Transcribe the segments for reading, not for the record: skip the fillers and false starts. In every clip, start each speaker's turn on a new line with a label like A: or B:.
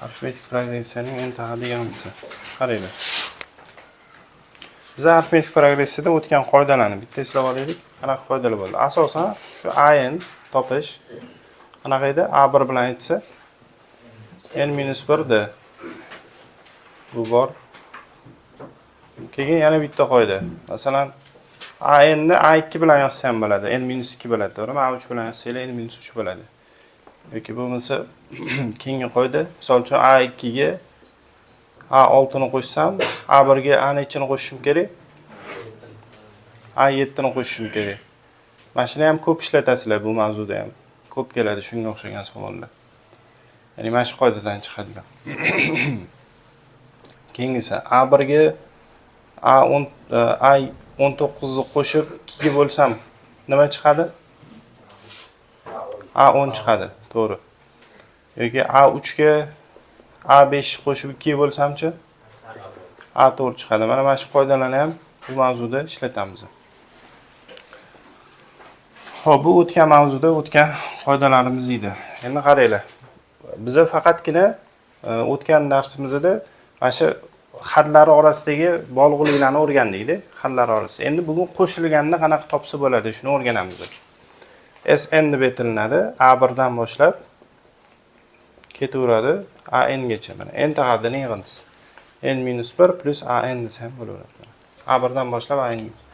A: Arifmetik progressiyaning n ta deganmisi. Qaranglar. Biz arifmetik progressiyada o'tgan qoidalarni bitta eslab olaylik. Qanaqa qoidalar bo'ldi? Asosan shu an topish qanaqa edi? A1 bilan aytsa n-1 d. Bu bor. Keyin yana bitta qoida. Masalan, an ni a2 bilan yozsa ham bo'ladi, n-2 bo'ladi, to'g'rimi? A3 bilan yozsanglar n-3 bo'ladi. Yoki bo'lmasa keyingi qoida, misol uchun a2 ga a6 ni qo'shsam, a1 ga a nechini qo'shishim kerak? A7 ni qo'shishim kerak. Mana shuni ham ko'p ishlatasizlar bu mavzuda ham. Ko'p keladi shunga o'xshagan savollar. Ya'ni mana shu qoidadan chiqadigan. Keyingisi A1 ga A10 A19 ni qo'shib 2 ga bo'lsam nima chiqadi? A10 chiqadi, to'g'ri. Yoki A3 ga A5 qo'shib 2 ga bo'lsamchi? A4 chiqadi. Mana shu qoidalarni ham bu mavzuda ishlatamiz. Xo'p, bu o'tgan mavzuda o'tgan qoidalarimiz edi. Endi qaranglar. Biza faqatgina o'tgan darsimizda mana shu hadlari orasidagi bog'liqliklarni o'rgandikda, hadlar orasida. Endi bugun qo'shilganda qanaqa topsa bo'ladi, shuni o'rganamiz. Sn deb aytilinadi. A1 dan boshlab ketaveradi AN gacha mana n ta haddining yig'indisi. N-1 plus AN desa ham bo'laveradi. A1 dan boshlab AN gacha.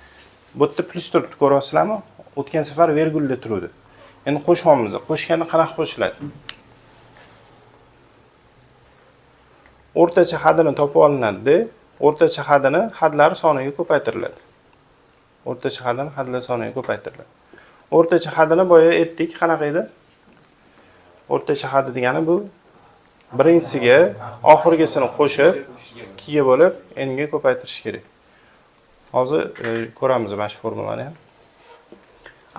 A: Bu yerda plyus turibdi, ko'ryapsizlarmi? O'tgan safar vergulda turuvdi. Endi qo'shyapmiz. Qo'shganda qanaqa qo'shiladi? O'rtacha hadini topib olinadi-da, o'rtacha hadini hadlar soniga ko'paytiriladi. O'rtacha hadini hadlar soniga ko'paytiriladi. O'rtacha hadini boya aytdik, qanaqa edi? O'rtacha hadi degani bu birinchisiga oxirgisini qo'shib 2 ga bo'lib n ga ko'paytirish kerak. Hozir ko'ramiz mana shu formulani ham.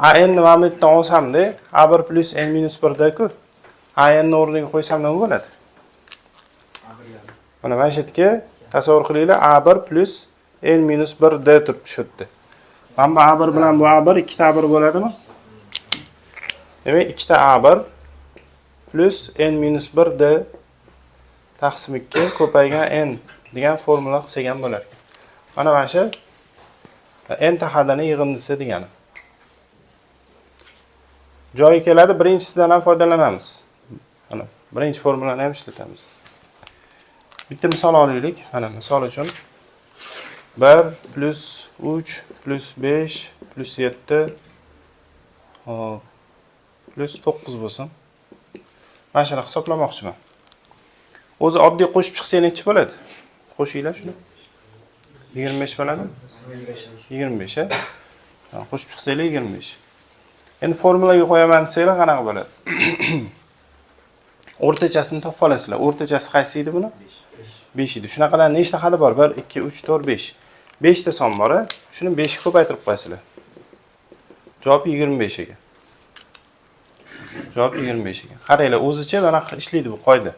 A: AN ni mana bu yerdan olsamda A1 plus n-1 da-ku. AN ni o'rniga qo'ysam nima bo'ladi? Mana shu yerga tasavvur qilinglar, A1 plus n-1 d turibdi shu yerda. Mana bu A1 bilan bu A1 ikkita A1 bo'ladimi? Demak, ikkita A1 plus n-1 d taqsim 2 ko'paygan n degan formula qilsak ham bo'lar ekan. Mana shu n ta hadini yig'indisi degani. Joyi keladi, birinchisidan ham foydalanamiz. Mana birinchi formulani ham ishlatamiz. Bitta misol olaylik. Mana misol uchun 1 plus 3 plus 5 plus 7 hop plus 9 bo'lsin. Mana shuni hisoblamoqchiman. O'zi oddiy qo'shib chiqsa nechi bo'ladi? Qo'shinglar shuni. 25 bo'ladimi? 25, a? Qo'shib chiqsanglar 25. Endi formulaga qo'yaman desanglar qanaqa bo'ladi? O'rtachasini topib olasizlar. O'rtachasi qaysi edi buni? 5 edi. Shunaqadan nechta hadi bor? 1 2 3 4 5. 5 ta son bor, a? Shuni 5 ga ko'paytirib qo'yasizlar. Javob 25 ekan. Javob 25 ekan. Qaranglar, o'zicha mana ishlaydi bu qoida.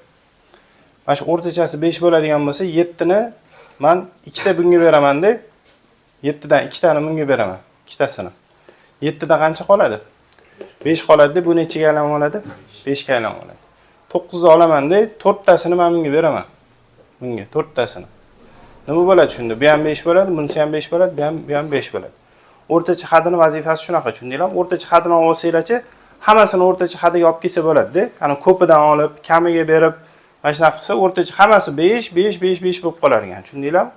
A: Mana shu o'rtachasi 5 bo'ladigan bo'lsa, 7 ni men ikkita bunga beraman-da. 7 dan ikkitani bunga beraman, ikkitasini. 7 dan qancha qoladi? 5 qoladi, bu nechaga aylanib oladi? 5 ga aylanib oladi. 9 ni olaman-da, 4 tasini men bunga beraman. Bunga 4 tasini. Nima bo'ladi shunda? Bu ham 5 bo'ladi, bunisi ham 5 bo'ladi, bu ham 5 bo'ladi. O'rtacha hadini vazifasi shunaqa, tushundinglarmi? O'rtacha hadini olsanglarchi, hammasini o'rtacha hadiga olib kelsa bo'ladi-da. Ya'ni ko'pidan olib, kamiga berib, mana shunaqa qilsa o'rtacha hammasi 5, 5, 5, 5 bo'lib qolar ekan. Tushundinglarmi?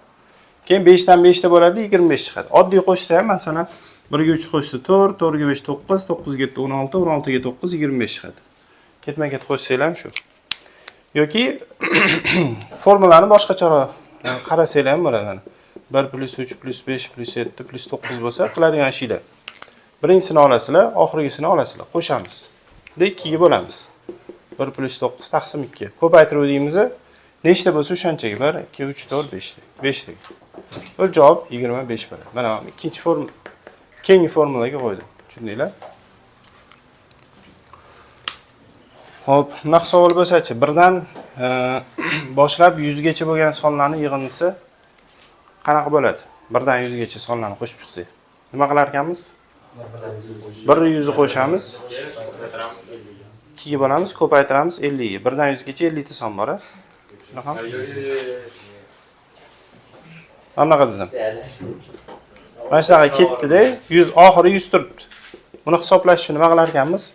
A: Keyin 5 dan 5 ta bo'ladi, 25 chiqadi. Oddiy qo'shsa ham, masalan, 1 ga 3 qo'shsa 4, 4 ga 5 9, 9 ga 7 16, 16 ga 9 25 chiqadi. Ketma-ket qo'shsanglar ham shu. Yoki formulani boshqacharoq qarasanglar ham bo'ladi mana. 1 plus 3 plus 5 plus 7 plus 9 bo'lsa, qiladigan ishinglar. Birinchisini olasizlar, oxirgisini olasizlar, qo'shamiz. De 2 ga bo'lamiz. 1 plus 9 taqsim 2. Ko'paytiruv deymiz. Nechta bo'lsa o'shanchaga 1 2 3 4 5 5 degan. Bu javob 25 bo'ladi. Mana ikkinchi form keyingi formulaga qo'ydim. Tushundinglar? Xo'p, bunaqa savol bo'lsa-chi, birdan boshlab 100 gacha bo'lgan sonlarning yig'indisi qanaqa bo'ladi? Birdan 100 gacha sonlarni qo'shib chiqsak. Nima qilar ekanmiz? 1 100 ni qo'shamiz. 2 ga bo'lamiz, ko'paytiramiz 50 ga. Birdan 100 gacha 50 ta son bor. Shunaqami? Mana bunaqa dedim. Mana shunaqa ketdi-da, 100 oxiri 100 turibdi. Buni hisoblash uchun nima qilar ekanmiz?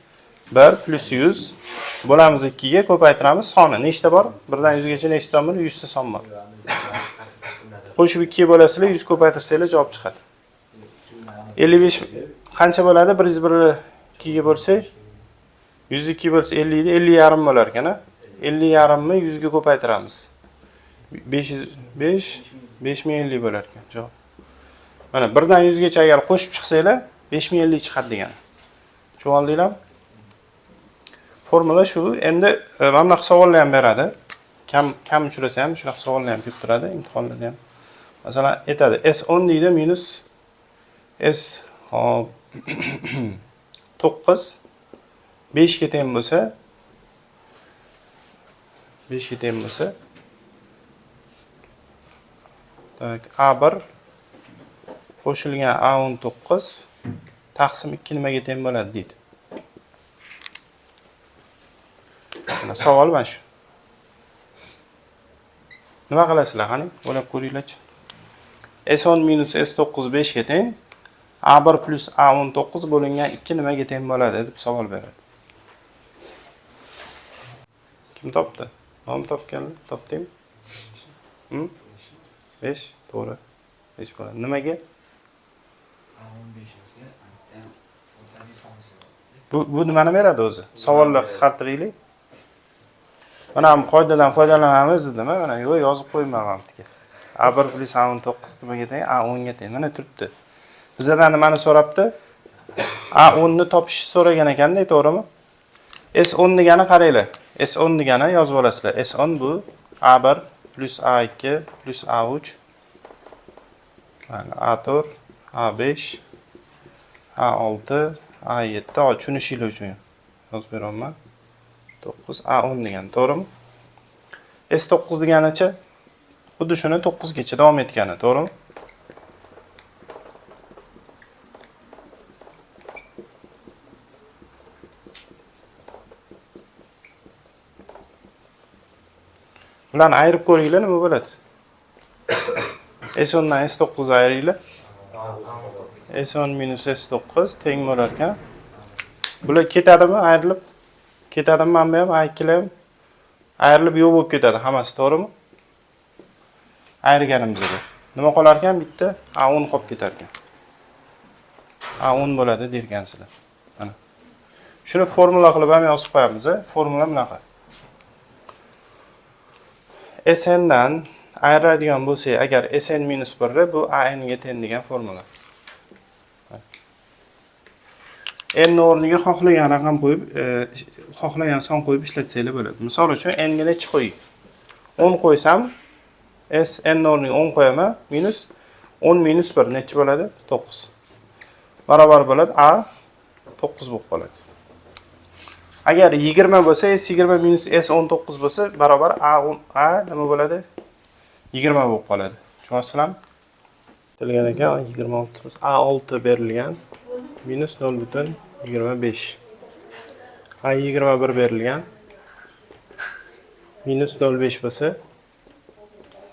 A: 1 plyus 100 bo'lamiz 2 ga ko'paytiramiz soni. Nechta bor? 1 dan 100 gacha nechta son bor? 100 ta son bor. Qo'shib 2 ga bo'lasizlar, 100 ko'paytirsanglar javob chiqadi. 55 qancha bo'ladi? 101 2 ga bo'lsak 102 bo'lsa 50 edi, 50,5 bo'lar ekan, a? 50,5 ni 100 ga ko'paytiramiz. 505 5050 bo'lar ekan javob. Mana 1 dan 100 gacha agar qo'shib chiqsanglar 5050 chiqadi degani. Tushunib oldinglarmi? Formula shu. Endi mana bunaqa savollar ham beradi. Kam kam uchrasa ham shunaqa savollar ham kelib turadi imtihonlarda ham. Masalan, aytadi S10 deydi minus S hop 9 5 ga teng bo'lsa 5 ga teng bo'lsa, так, A1 qo'shilgan A19 taqsim 2 nimaga teng bo'ladi deydi. Mana savol mana shu. Nima qilasizlar, qani? O'ylab ko'ringlarchi. S10 minus S9 5 ga teng, A1 plus A19 bo'lingan 2 nimaga teng bo'ladi deb savol beradi. Kim topdi? Nom topganlar? Topdingmi? 5, to'g'ri. 5 bo'ladi. Nimaga?
B: A15 bo'lsa, bitta o'rtadagi son.
A: Bu nimani beradi o'zi? Savolni qisqartiraylik. Mana bu qoidadan foydalanamiz dedim, mana yo'q, yozib qo'yman mana bu yerga. A1 plus A19 nimaga teng? A10 ga teng. Mana turibdi. Bizdan nimani so'rabdi? A10 ni topishni so'ragan ekanda, to'g'rimi? S10 degani qaranglar. S10 degani yozib olasizlar. S10 bu A1 plus A2 plus A3, mana A4, A5, A6, A7. Tushunishinglar uchun yozib beraman. 9 A10 degani, to'g'rimi? S9 deganicha xuddi shuni 9 gacha davom etgani, to'g'rimi? Bularni ayirib ko'ringlar, nima bo'ladi? S10 dan S9 ayiringlar. S10 minus S9 teng bo'lar ekan. Bular ketadimi ayrilib? Ketadimi mana bu ham, A2 ham? Ayrilib yo'q bo'lib ketadi hammasi, to'g'rimi? Ayirganimizda nima qolar ekan? Bitta A10 qolib ketar ekan. A10 bo'ladi dergansizlar. Mana. Shuni formula qilib ham yozib qo'yamiz, a? Formula bunaqa. Sn dan ayiradigan bo'lsak, agar Sn minus 1 bu AN ga teng degan formula. N o'rniga xohlagan raqam qo'yib, xohlagan son qo'yib ishlatsanglar bo'ladi. Misol uchun N ga necha qo'ying? 10 qo'ysam, S N o'rniga 10 qo'yaman, minus 10 minus 1 necha bo'ladi? 9. Barobar bo'ladi A 9 bo'lib qoladi. Agar 20 bo'lsa, S 20 minus S 19 bo'lsa, barobar A 10, A nima bo'ladi? 20 bo'lib qoladi. Tushunyapsizlarmi? Aytilgan ekan 26 A6 berilgan minus 0.25. A 21 berilgan minus 0.5 bo'lsa,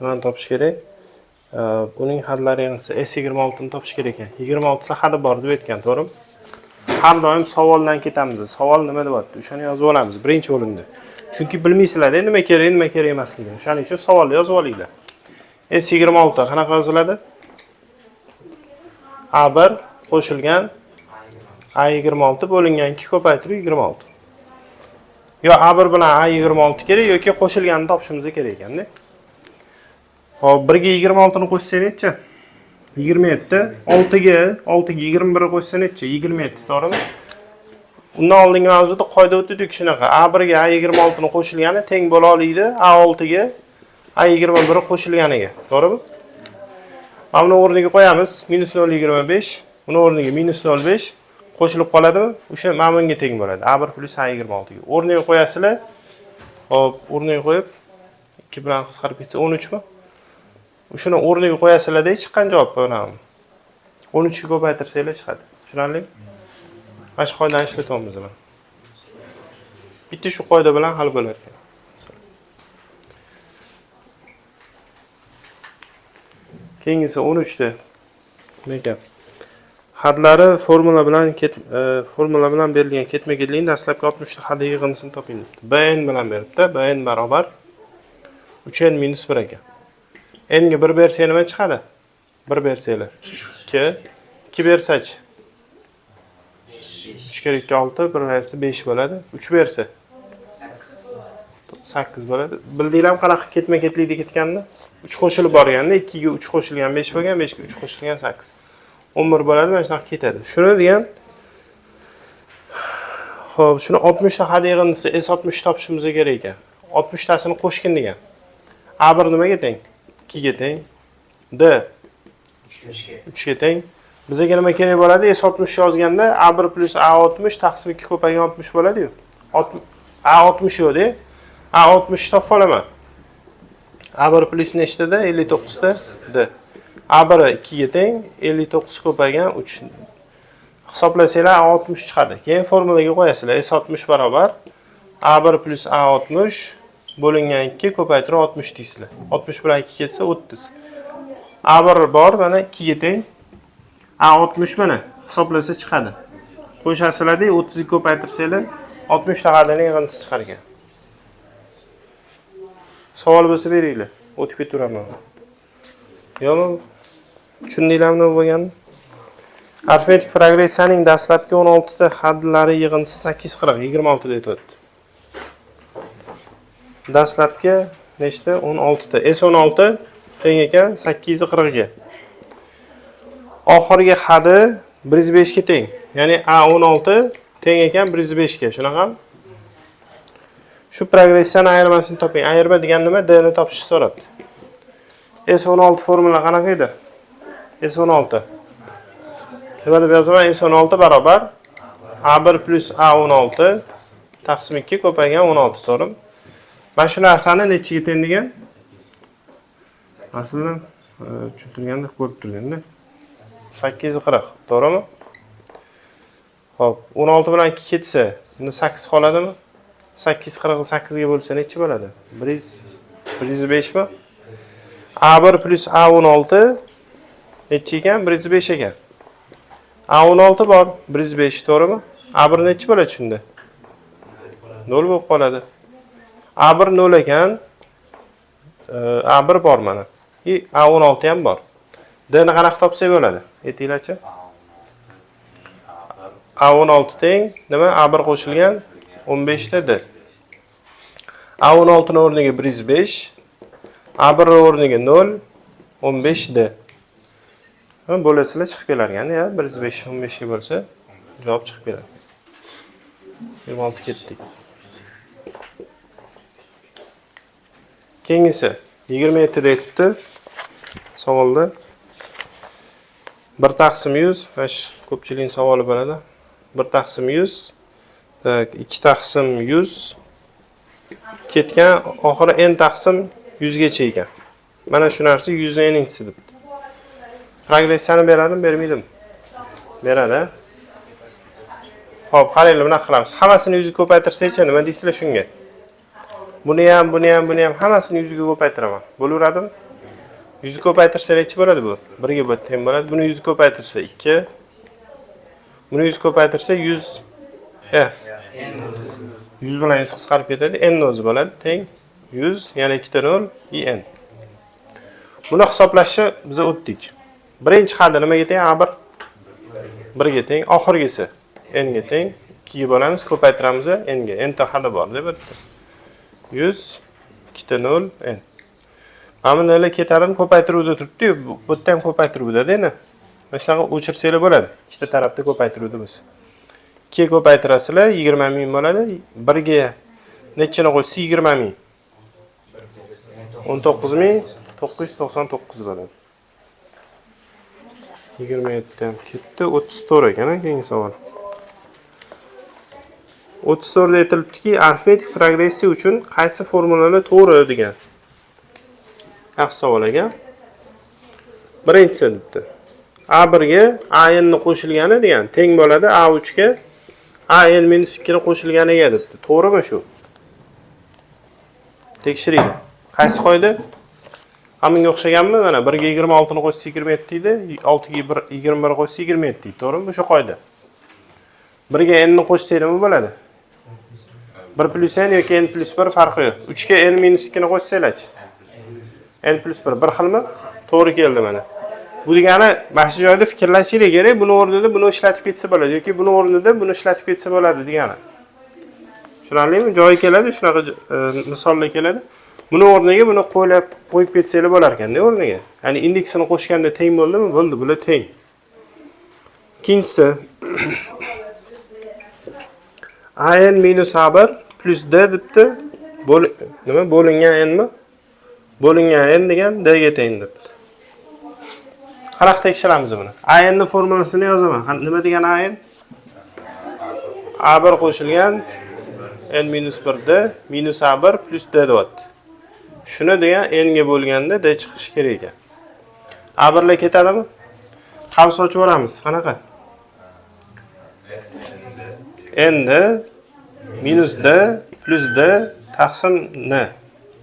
A: nimani topish kerak? Buning hadlari yig'ilsa S26 ni topish kerak ekan. 26 ta hadi bor deb aytgan, to'g'rimi? Har doim savoldan ketamiz. Savol nima deyapti? O'shani yozib olamiz birinchi o'rinda. Chunki bilmaysizlar-da nima kerak, nima kerak emasligini. O'shaning uchun savolni yozib olinglar. S26 qanaqa yoziladi? A1 qo'shilgan A26 bo'lingan 2 ko'paytirib 26. Yo A1 bilan A26 kerak yoki qo'shilganini topishimiz kerak ekanda. Xo'p, 1 ga 26 ni qo'shsak necha? 27. 6 ga 6 ga 21 qo'shsa necha? 27, to'g'rimi? Undan oldingi mavzuda qoida o'tdik shunaqa. A1 ga A26 ni qo'shilgani teng bo'la oladi A6 ga A21 qo'shilganiga, to'g'rimi? Mana buni o'rniga qo'yamiz minus 0.25, buni o'rniga minus 0.5 qo'shilib qoladimi? O'sha mana bunga teng bo'ladi. A1 plus A26 ga. O'rniga qo'yasizlar. Xo'p, o'rniga qo'yib 2 bilan qisqarib ketsa 13 mi? O'shani o'rniga qo'yasizlarda chiqqan javob mana. 13 ga ko'paytirsanglar chiqadi. Tushunarlimi? Mana shu qoidani ishlatyapmiz mana. Bitta shu qoida bilan hal bo'lar ekan. Keyingisi 13 ta. Nima? Hadlari formula bilan berilgan ketma-ketlikning dastlabki 60 ta haddi yig'indisini toping debdi. Bn bilan beribdi. Bn barobar 3n minus 1 ekan. N ga 1 bersa nima chiqadi? 1 bersanglar 2, 2 bersachi? 3 kere 2 6, 1 bersa 5 bo'ladi. 3 bersa 8 bo'ladi. Bildinglarmi qanaqa ketma-ketlikda ketganini? 3 qo'shilib borganda 2 ga 3 qo'shilgan 5 bo'lgan, 5 ga 3 qo'shilgan 8. 11 bo'ladi, mana shunaqa ketadi. Shuni degan. Xo'p, shuni 60 ta had yig'indisi S60 topishimiz kerak ekan. 60 tasini qo'shgin degan. A1 nimaga teng? 2 ga teng. D
B: 3ga.
A: 3 ga teng. Bizga nima kerak bo'ladi? S60 yozganda A1 plus A60 taqsim 2 ko'paygan 60 bo'ladi-yu. A60 yo'q-da. A60 topib olaman. A1 plus nechtada? 59 ta D. A1 2 ga teng, 59 ko'paygan 3. Hisoblasanglar A60 chiqadi. Keyin formulaga qo'yasizlar. S60 barobar A1 plus A60 bo'lingan 2 ko'paytirib 60 deysizlar. 60 bilan 2 ketsa 30. A1 bor, mana 2 ga teng. A60 mana hisoblasa chiqadi. Qo'shasizlarda 30 ga ko'paytirsanglar 60 ta hadini yig'indisi chiqar ekan. Savol bo'lsa beringlar. O'tib ketaveraman. Yo'qmi? Tushundinglarmi nima bo'lganini? Arifmetik progressiyaning dastlabki 16 ta hadlari yig'indisi 840, 26 da aytyapti. Dastlabki nechta? 16 ta. S16 teng ekan 840 ga. Oxirgi hadi 105 ga teng. Ya'ni A16 teng ekan 105 ga. Shunaqami? Shu progressiyani ayirmasini toping. Ayirma degan nima? D ni topishni so'rabdi. S16 formula qanaqa edi? S16. Nima deb yozaman? S16 barobar A1 plus A16 taqsim 2 ko'paygan 16, to'g'rimi? Mana shu narsani nechiga teng degan? Aslida tushuntirganda ko'rib turganda 840, to'g'rimi? Xo'p, 16 bilan 2 ketsa, bunda 8 qoladimi? 840 ni 8 ga bo'lsa nechi bo'ladi? 100 105 mi? A1 plus A16 nechi ekan? 105 ekan. A16 bor, 105, to'g'rimi? A1 nechi bo'ladi shunda? 0 bo'lib qoladi. A1 0 ekan. A1 bor mana. И A16 ham bor. D ni qanaqa topsak bo'ladi? Aytinglarchi. A16 teng nima? A1 qo'shilgan 15 ta D. A16 ni o'rniga 105, A1 o'rniga 0, 15 D. Ha, bo'lasizlar, chiqib kelar ekan, ya, 105 15 ga bo'lsa, javob chiqib keladi. 26 ketdik. Keyingisi 27 da aytibdi savolda. 1 taqsim 100, mana shu ko'pchilikning savoli bo'ladi. 1 taqsim 100, так, 2 taqsim 100 ketgan, oxiri n taqsim 100 gacha ekan. Mana shu narsa 100 ning n'inchisi debdi. Progressiyani beradimi, bermaydimi? Beradi. Xo'p, qaranglar, bunaqa qilamiz. Hammasini 100 ga ko'paytirsakchi, nima deysizlar shunga? Buni ham, buni ham, buni ham hammasini 100 ga ko'paytiraman. Bo'laveradimi? 100 ga ko'paytirsa nechi bo'ladi bu? 1 ga teng bo'ladi. Buni 100 ga ko'paytirsa 2. Buni 100 ko'paytirsa 100. 100 bilan 100 qisqarib ketadi. N o'zi bo'ladi. Teng 100, yana 2 ta 0 и n. Buni hisoblashni biz o'tdik. Birinchi haddi nimaga teng? A1 1 ga teng, oxirgisi n ga teng. 2 ga bo'lamiz, ko'paytiramiz n ga. N ta haddi bor deb o'tdi. 100 2 ta 0 n. Mana bu nima ketadimi? Ko'paytiruvda turibdi-yu, bu yerda ham ko'paytiruvda-da endi. Mana shunaqa o'chirsanglar bo'ladi. Ikkita tarafda ko'paytiruvda bo'lsa. 2 ga ko'paytirasizlar, 20 ming bo'ladi. 1 ga nechini qo'shsa 20 ming? 19 999 bo'ladi. 27 ham ketdi, 34 ekan, keyingi savol. 34 da aytilibdiki, arifmetik progressiya uchun qaysi formulalar to'g'ri degan. Yaxshi savol ekan. Birinchisi debdi. A1 ga AN ni qo'shilgani degan teng bo'ladi A3 ga AN minus 2 ni qo'shilganiga debdi. To'g'rimi shu? Tekshiringlar. Qaysi qoida? Mana bunga o'xshaganmi? Mana 1 ga 26 ni qo'shsa 27 deydi, 6 ga 1 21 qo'shsa 27 deydi. To'g'rimi? O'sha qoida. 1 ga n ni qo'shsak nima bo'ladi? 1 plyus n yoki n plyus 1 farqi yo'q. 3 ga n minus 2 ni qo'shsanglarchi? N plyus 1 bir xilmi? To'g'ri keldi mana. Bu degani mana shu joyda fikrlashinglar kerak. Buni o'rnida buni ishlatib ketsa bo'ladi yoki buni o'rnida buni ishlatib ketsa bo'ladi degani. Tushunarlimi? Joyi keladi, shunaqa misollar keladi. Buni o'rniga buni qo'ylab qo'yib ketsanglar bo'lar ekanda o'rniga. Ya'ni indeksini qo'shganda teng bo'ldimi? Bo'ldi, bular teng. Ikkinchisi an minus a1 plus d debdi. Nima bo'lingan n mi? Bo'lingan n degan d ga teng debdi. Qanaqa tekshiramiz buni? An ni formulasini yozaman. Nima degan an? A1 qo'shilgan n minus 1 d minus a1 plus d deyapti. Shuni degan n ga bo'lganda d chiqishi kerak ekan. A1 lar ketadimi? Qavs ochib yuboramiz. Qanaqa? N d minus d plus d taqsim n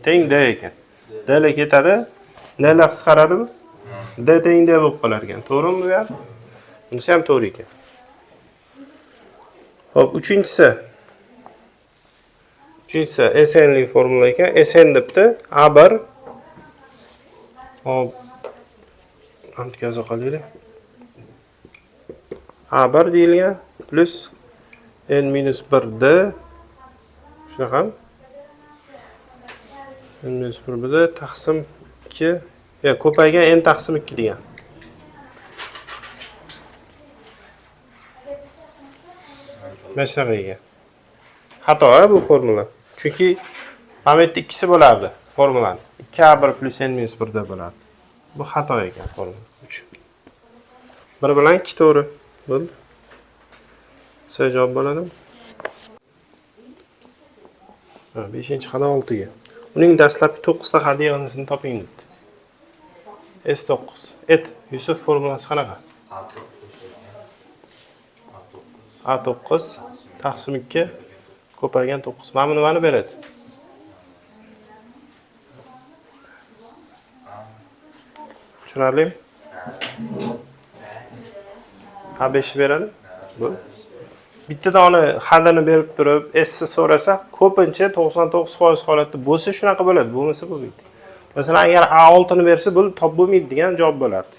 A: teng d ekan. D lar ketadi. N lar qisqaradimi? D teng d bo'lib qolar ekan. To'g'rimi bu ham? Bunisi ham to'g'ri ekan. Xo'p, uchinchisi. Uchinchisi SN lik formula ekan. SN debdi. A1. Xo'p. Antka yoza qolaylik. A1 deyilgan plus n minus 1 d, shunaqami? N minus 1 d taqsim 2 ya ko'paygan n taqsim 2 degan. Mana shunaqa ekan. Xato bu formula. Chunki mana bu yerda ikkisi bo'lardi formulani. 2a1 plus n minus 1 d bo'lardi. Bu xato ekan formula. 3. 1 bilan 2 to'g'ri. Bo'ldi. C javob bo'ladimi? Ha, 5-xada 6 ga. Uning dastlabki 9 ta xadi yig'indisini toping debdi. S9. Et, Yusuf formulasi qanaqa? A9 taqsim 2 ko'paygan 9. Mana bu nimani beradi? Tushunarlimi? A5 beradi. Bu. Bitta dona hadini berib turib, S ni so'rasa, ko'pincha 99% holatda bo'lsa shunaqa bo'ladi, bo'lmasa bo'lmaydi. Masalan, agar A6 ni bersa, bu top bo'lmaydi degan javob bo'lardi.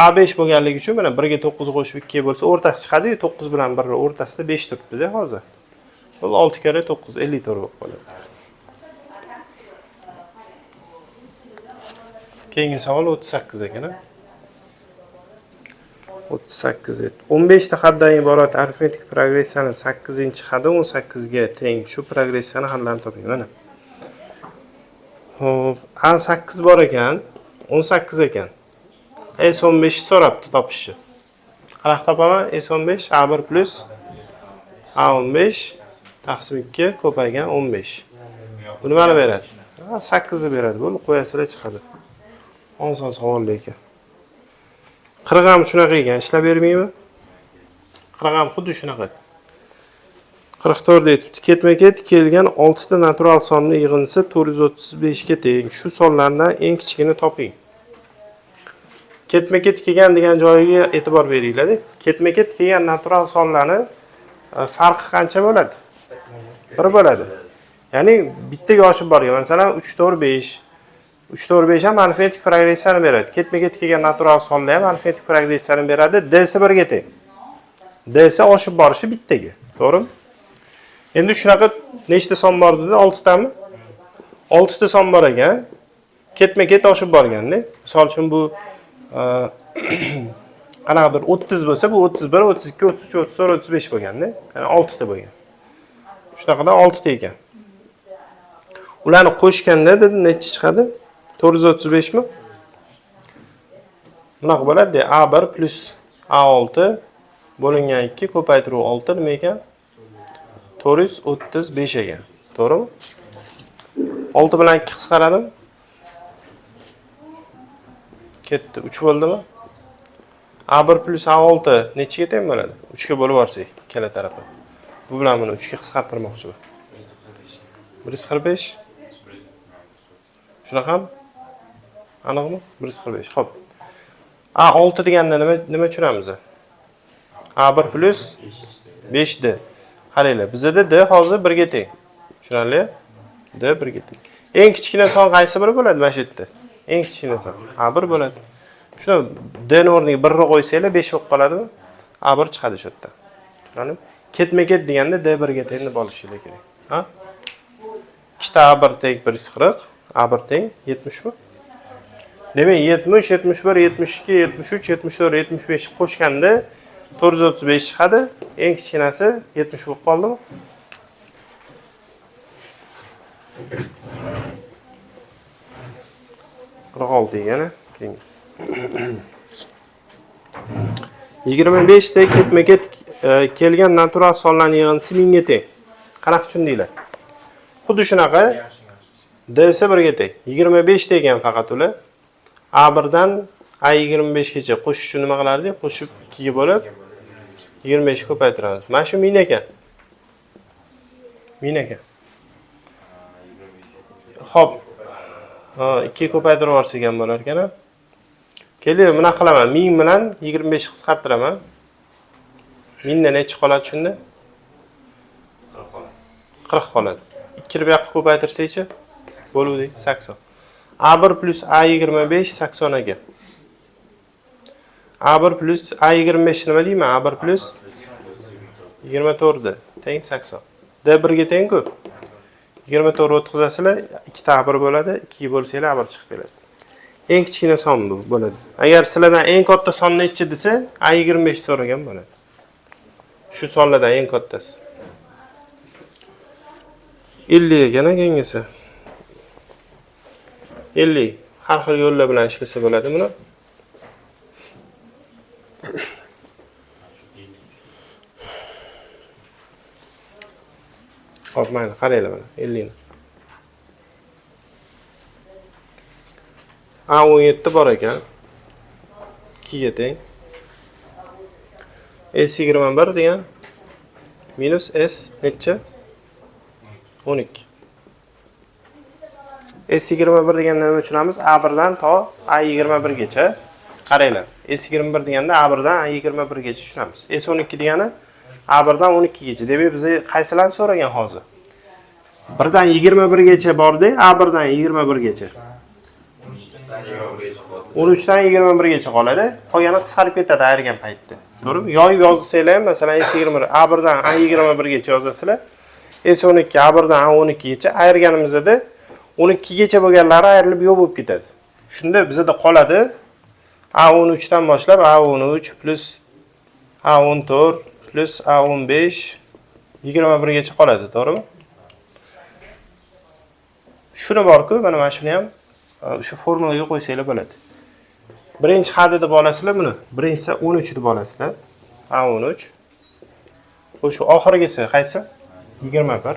A: A5 bo'lganligi uchun mana 1 ga 9 qo'shib 2 bo'lsa, o'rtasi chiqadi-yu, 9 bilan 1 o'rtasida 5 turibdi-da hozir. Bu 6 karra 9 54 bo'lib qoladi. Keyingi savol 38 ekan, a? 38 et. 15 ta haddan iborat arifmetik progressiyaning 8-hadi 18 ga teng. Shu progressiyaning hadlarini toping mana. Xo'p, A8 bor ekan, 18 ekan. S15 so'rabdi topishni. Qanaqa topaman? S15 A1 plus A15 taqsim 2 ko'paygan 15. Bu nimani beradi? 8 ni beradi. Bo'ldi, qo'yasizlar chiqadi. Oson savol lekin. 40 ham shunaqa ekan, ishlab bermaymi? 40 ham xuddi shunaqa. 44 aytibdi. Ketma-ket kelgan 6 ta natural sonning yig'indisi 435 ga teng. Shu sonlardan eng kichigini toping. Ketma-ket kelgan degan joyiga e'tibor beringlar-da. Ketma-ket kelgan natural sonlarni farqi qancha bo'ladi? 1 bo'ladi. Ya'ni bittaga oshib borgan. Masalan, 3 4 5. 3 4 5 ham arifmetik progressiyani beradi. Ketma-ket kelgan natural sonlar ham arifmetik progressiyani beradi. D si 1 ga teng. D si oshib borishi bittaga. To'g'rimi? Endi shunaqa nechta son bor dedi? 6 tami? 6 ta son bor ekan. Ketma-ket oshib borganda. Misol uchun bu qanaqadir 30 bo'lsa, bu 31, 32, 33, 34, 35 bo'lganda, ya'ni 6 ta bo'lgan. Shunaqadan 6 ta ekan. Ularni qo'shganda dedi necha chiqadi? 435 mi? Bunaqa bo'ladi. A1 plus A6 bo'lingan 2 ko'paytiruv 6 nima ekan? 435 ekan. To'g'rimi? 6 bilan 2 qisqaradimi? Ketdi. 3 bo'ldimi? A1 plus A6 nechaga teng bo'ladi? 3 ga bo'lib yuborsak, ikkala tarafi. Bu bilan buni 3 ga qisqartirmoqchiman. 145. Shunaqami? Aniqmi? 145. Xo'p. A6 deganda nima tushunamiz? A1 plus 5D. Qaranglar, bizda D hozir 1 ga teng. Tushunarli? D 1 ga teng. Eng kichkina son qaysi biri bo'ladi mana shu yerda? Eng kichkina son A1 bo'ladi. Shuni D ni o'rniga 1 ni qo'ysanglar 5 bo'lib qoladimi? A1 chiqadi shu yerda. Tushunarlimi? Ketma-ket deganda D 1 ga teng deb olishinglar kerak. Ha? Ikkita A1 teng 140, A1 teng 70 mi? Demak, 70, 71, 72, 73, 74, 75 qo'shganda 435 chiqadi. Eng kichkinasi 70 bo'lib qoldimi? 46 yana keyingisi. 25 ta ketma-ket kelgan natural sonlarning yig'indisi 1000 ga teng. Qanaqa tushundinglar? Xuddi shunaqa D esa 1 ga teng. 25 ta ekan faqat ular. A1 dan A25 gacha qo'shish uchun nima qilardik? Qo'shib 2 ga bo'lib 25 ga ko'paytiramiz. Mana shu 1000 ekan. 1000 ekan. Xo'p. Ha, 2 ga ko'paytirib yuborsak ham bo'lar ekan. Kelinglar, bunaqa qilaman. 1000 bilan 25 qisqartiraman. 1000 dan necha qoladi shunda? 40 qoladi. 2 bu yoqqa ko'paytirsak-chi? Bo'luvdi 80. A1 plus A25 80 ekan. A1 plus A25 nima deyman? A1 plus 24 teng 80. D1 ga teng-ku. 24 o'tkazasizlar, 2 ta A1 bo'ladi, 2 ga bo'lsanglar A1 chiqib keladi. Eng kichkina son bu bo'ladi. Agar sizlardan eng katta son nechi desa, A25 so'ragan bo'ladi. Shu sonlardan eng kattasi. 50 ekan keyingisi. 50 har xil yo'llar bilan ishlasa bo'ladi buni. Xo'p, mayli, qaranglar mana 50 ni. A17 bor ekan. 2 ga teng. S21 degan minus S necha? 12. S21 deganda nima tushunamiz? A1 dan to A21 gacha. Qaranglar, S21 deganda A1 dan A21 gacha tushunamiz. S12 degani A1 dan 12 gacha. Demak, biz qaysilarni so'ragan hozir? 1 dan 21 gacha bordi, A1 dan 21 gacha. 13 dan 21 gacha qoladi. Qolgani qisqarib ketadi ayirgan paytda. To'g'rimi? Yoyib yozsanglar ham, masalan, S21 A1 dan A21 gacha yozasizlar. S12 A1 dan A12 gacha ayirganimizda 12 gacha bo'lganlari ayrilib yo'q bo'lib ketadi. Shunda bizda qoladi A13 dan boshlab A13 plus A14 plus A15 21 gacha qoladi, to'g'rimi? Shuni bor-ku, mana shuni ham o'sha formulaga qo'ysanglar bo'ladi. Birinchi hadda deb olasizlar buni. Birinchisi 13 deb olasizlar. A13. O'sha oxirgisi qaysi? 21.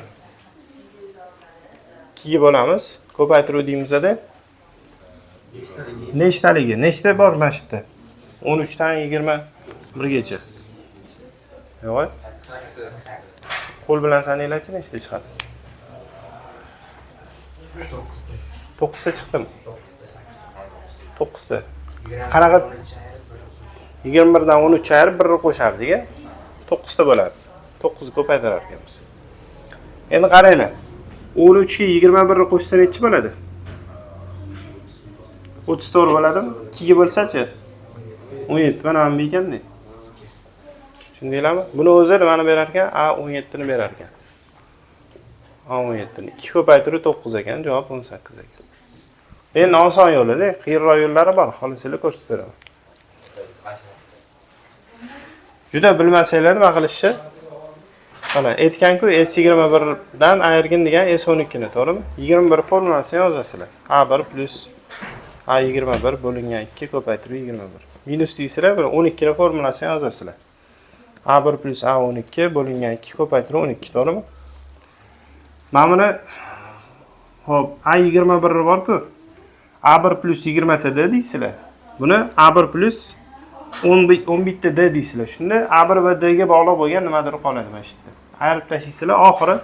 A: 2 ga bo'lamiz. Ko'paytiruv deymizda. Nechtaligi? Nechta bor mana shu yerda? 13 dan 21 gacha. Yo'q. Qo'l bilan sananglarchi, nechta chiqadi? 9 ta chiqdimi? 9 ta. Qanaqa 21 dan 13 ayirib 1 ni qo'shardik-a? 9 ta bo'ladi. 9 ko'paytirar ekanmiz. Endi qaranglar. 13 ga 21 ni qo'shsa necha bo'ladi? 34 bo'ladimi? 2 ga bo'lsa-chi? 17. Mana bu ekanda. Tushundinglarmi? Buni o'zi nimani berar ekan? A17 ni berar ekan. A17 ni 2 ko'paytirib 9 ekan, javob 18 ekan. Endi oson yo'lida, qiyinroq yo'llari bor, xohlasanglar ko'rsatib beraman. Juda bilmasanglar nima qilishni? Mana aytgan-ku S21 dan ayirgin degan S12 ni, to'g'rimi? 21 formulasini yozasizlar. A1 plus A21 bo'lingan 2 ko'paytirib 21. Minus deysizlar, bir 12 ni formulasini yozasizlar. A1 plus A12 bo'lingan 2 ko'paytirib 12, to'g'rimi? Mana buni hop, A21 bor-ku. A1 plus 20 ta D deysizlar. Buni A1 plus 11 ta D deysizlar. Shunda A1 va D ga bog'liq bo'lgan nimadir qoladi mana shu yerda. Ayirib tashlaysizlar, oxiri